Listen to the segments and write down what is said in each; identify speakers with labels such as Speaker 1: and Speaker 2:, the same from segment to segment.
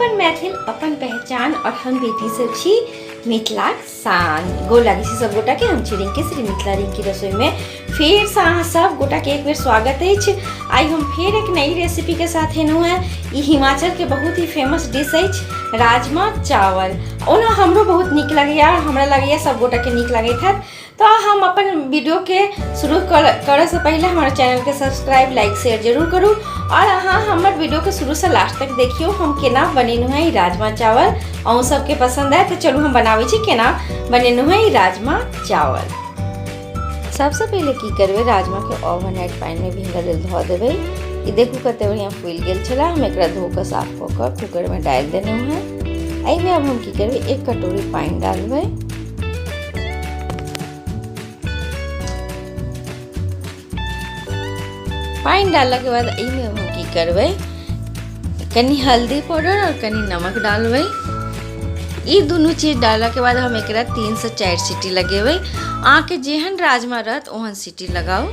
Speaker 1: अपन मैथिल अपन पहचान और हम बेटी सब छी मिथिलाक शान। गोर लागै छी सब गोटा के। हम छी रिंकी श्री मिथिला रिंकी रसोई में फेर से अहाँ सब गोटा के एक बेर स्वागत अछि। आइ हम फेर एक नई रेसिपी के साथ एलहुँ हेँ। ई हिमाचल के बहुत ही फेमस डिश अछि राजमा चावल। ओना हमरो बहुत नीक लगैया, हमरा लगैया सब गोटा के नीक लगैत हैत। तो हम अपन वीडियो के शुरू करे से पहले हमारे चैनल के सब्सक्राइब लाइक शेयर जरूर करू और अहाँ हमर वीडियो के शुरू से लास्ट तक देखियो हम केना बनेलहुँ हेँ राजमा चावल। अहूँ सबके पसंद आयत तो चलू हम बनाबै छी केना बनेलहुँ हेँ राजमा चावल। सबसे पहले की करबै, राजमा के ओवरनाइट पानि में भींगल लेल धऽ देबै। ई देखू कते बढ़िया फूलि गेल छलै। हम एकरा धो कऽ साफ कऽ कऽ कुकर में डालि देलहुँ हेँ। एहिमे अब हम की करबै, एक कटोरी पानि डालबै। पानि डाललाके बाद एहिमे हम की करबै, कनि हल्दी पाउडर और कनि नमक डालबै। ई दुनू चीज डाललाके बाद हम एकरा 3 से 4 सीटी लगेबै। अहाँके जेहन राजमा रहत ओहन सीटी लगाउ।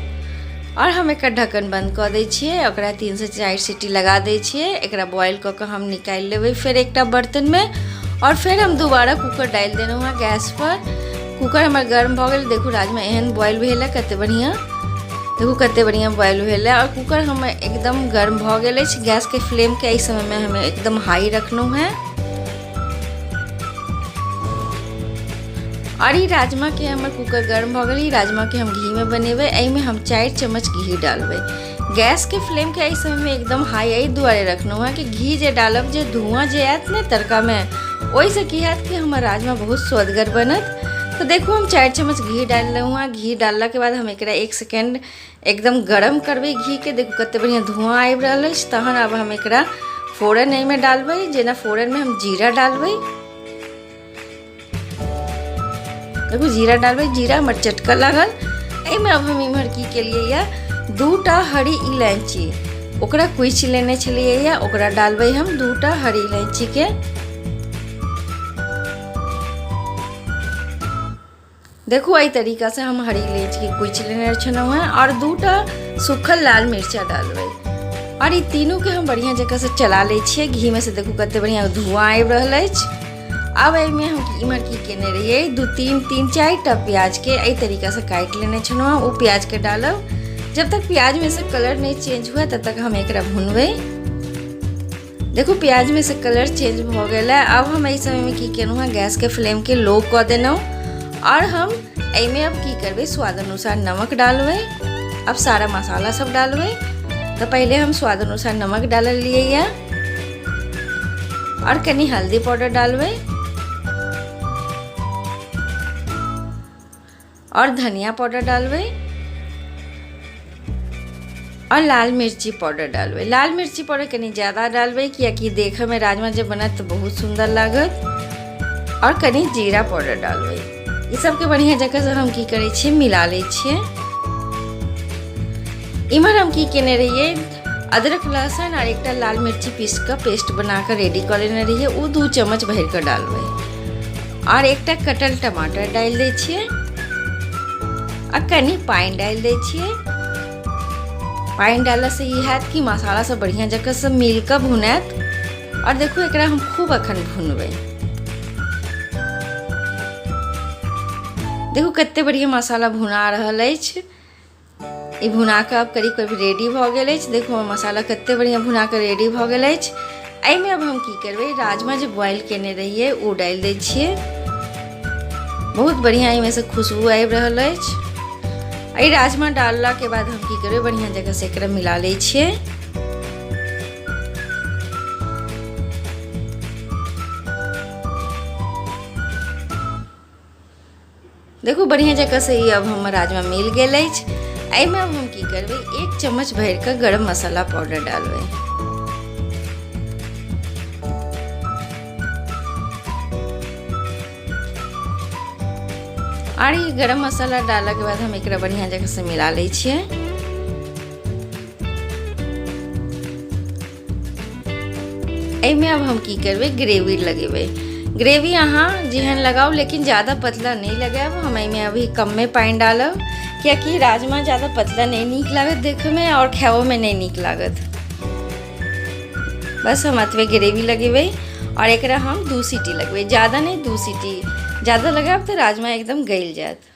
Speaker 1: और हम एकर ढक्कन बंद कऽ दै छियै, ओकरा 3 से 4 सीटी लगा दै छियै। एकरा बॉयल कऽ कऽ हम निकालि लेबै फेर एकटा बर्तनमे। और फेर हम दोबारा कुकर डालि देलहुँ हँ गैस पर। कुकर हमर गर्म भऽ गेल। देखू राजमा एहन बॉयल भेल है कते बढ़िआँ, देखू कते बढ़िआँ बॉयल भेल है। और कुकर हमर एकदम गर्म भऽ गेल अछि। गैसके फ्लेमके एहि समयमे हम एकदम हाई रखलहुँ हँ। और ई राजमा के हमर कुकर गर्म भऽ गेल। ई राजमा के हम घी में बनेबै। एहिमे हम 4 चम्मच घी डालबै। गैस के फ्लेम के एहि समय में एकदम हाई एहि दुआरे रखलहुँ हँ कि घी जे डालब जे धुआँ जे आयत ने तड़का में, ओहिसँ की हैत कि हमर राजमा बहुत स्वदगर बनत। तो देखू हम 4 चम्मच घी डाललहुँ हँ। घी डाललाके बाद हम एकरा 1 सेकेंड एकदम गरम करबै घी के। देखू कते बढ़िआँ धुआँ आबि रहल अछि। तहन आब हम एकरा फोरन एहिमे डालबै। जेना फोरनमे हम जीरा डालबै। देखू जीरा डालबै, जीरा हमर चटकऽ लागल। एहिमे अब हम इम्हर की केलियै यऽ, 2टा हरी इलायची ओकरा कुचि लेने छलियै यऽ, ओकरा डालबै हम 2टा हरी इलायचीके। देखू एहि तरीकासँ हम हरी इलायचीके कुचि लेने छलहुँ हेँ। आओर 2टा सूखल लाल मिर्चा डालबै। आओर ई तीनूके हम बढ़िआँ जकाँसँ चला लै छियै घीमे से। देखू कते बढ़िआँ धुआँ आबि रहल अछि। आब एहिमे हम इम्हर की केने रहियै, 2 3 3 4टा प्याजके एहि तरीकासँ काटि लेने छलहुँ हेँ, ओ प्याजके डालब। जब तक प्याजमे से कलर नहि चेंज हुए तब तक हम एकरा भुनबै। देखू प्याजमे से कलर चेंज भऽ गेल है। आब हम एहि समयमे की केलहुँ हेँ, गैसके फ्लेमके लो कऽ देलहुँ। आओर हम एहिमे अब की करबै, स्वाद अनुसार नमक डालबै। अब सारा मसाला सब डालबै। तऽ पहिले हम स्वाद अनुसार नमक डाललियै यऽ आओर कनि हल्दी पाउडर डालबै और धनिया पाउडर डालबै और लाल मिर्ची पाउडर डालबै। लाल मिर्ची पाउडर कनि ज़्यादा डालबै कियाकि देखैमे राजमा जब बनत तऽ बहुत सुन्दर लागत। और कनि जीरा पाउडर डालबै। ई सबके बढ़िआँ जकाँसँ हम की करै छियै, मिला लै छियै। इम्हर हम की केने रहियै, अदरक लहसुन और एकटा लाल मिर्ची पीस कऽ पेस्ट बना कऽ रेडी कऽ लेने रहियै, ओ 2 चम्मच भरि कऽ डालबै। और एकटा कटल टमाटर डालि दै छियै आ कनि पानि डालि दै छियै। पानि डाललासँ ई हैत कि मसाला सब बढ़िआँ जकाँ से मिल कऽ भुनायत। और देखू एकरा हम खूब अखन भुनबै। देखू कते बढ़िआँ मसाला भुना रहल अछि। ई भुना कऽ आब करीब करीब रेडी भऽ गेल अछि। देखू हमर मसाला कते बढ़िआँ भुना कऽ रेडी भऽ गेल अछि। एहिमे अब हम की करबै, राजमा जे बॉयल केने रहियै ओ डालि दै छियै। बहुत बढ़िआँ एहिमे से खुशबू आबि रहल अछि। एहि राजमा डाललाके बाद हम की करबै, बढ़िआँ जगह से एकरा मिला लै छियै। देखू बढ़िआँ जकाँसँ ई अब हमर राजमा मिल गेल अछि। एहिमे अब हम की करबै, 1 चम्मच भरि कऽ गरम मसाला पाउडर डालबै। आर ई गरम मसाला डाललाके बाद हम एकरा बढ़िआँ जकाँसँ मिला लै छियै। एहिमे अब हम की करबै, ग्रेवी लगेबै। ग्रेवी अहाँ जेहन लगाउ, लेकिन ज़्यादा पतला नहीं लगायब। हम एहिमे अभी कमे पानि डालब कियाकि राजमा ज़्यादा पतला नहीं नीक लागत देखैमे और खाओमे नहीं नीक लागत। बस हम एतबे ग्रेवी लगेबै। आओर एकरा हम 2 सीटी लगबै, ज्यादा नहि, 2 सीटी। ज्यादा लगायब तऽ राजमा एकदम गलि जायत।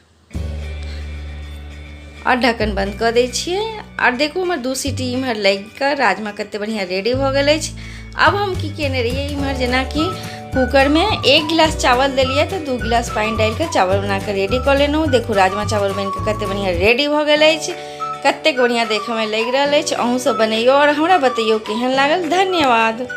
Speaker 1: आओर ढक्कन बंद कऽ दै छियै। आओर देखू हमर 2 सीटी इम्हर लागि कऽ राजमा कते बढ़िआँ रेडी भऽ गेल अछि। आब हम की केने रहियै, इम्हर जेनाकि कुकरमे 1 गिलास चावल देलियै तऽ 2 गिलास पानि डालि कऽ चावल बना कऽ रेडी कऽ लेलहुँ। देखू राजमा चावल बनि कऽ कते बढ़िआँ रेडी भऽ गेल अछि, कतेक बढ़िआँ देखयमे लागि रहल अछि। अहूँ सब बनैयौ आओर हमरा बतैयौ केहन लागल। धन्यवाद।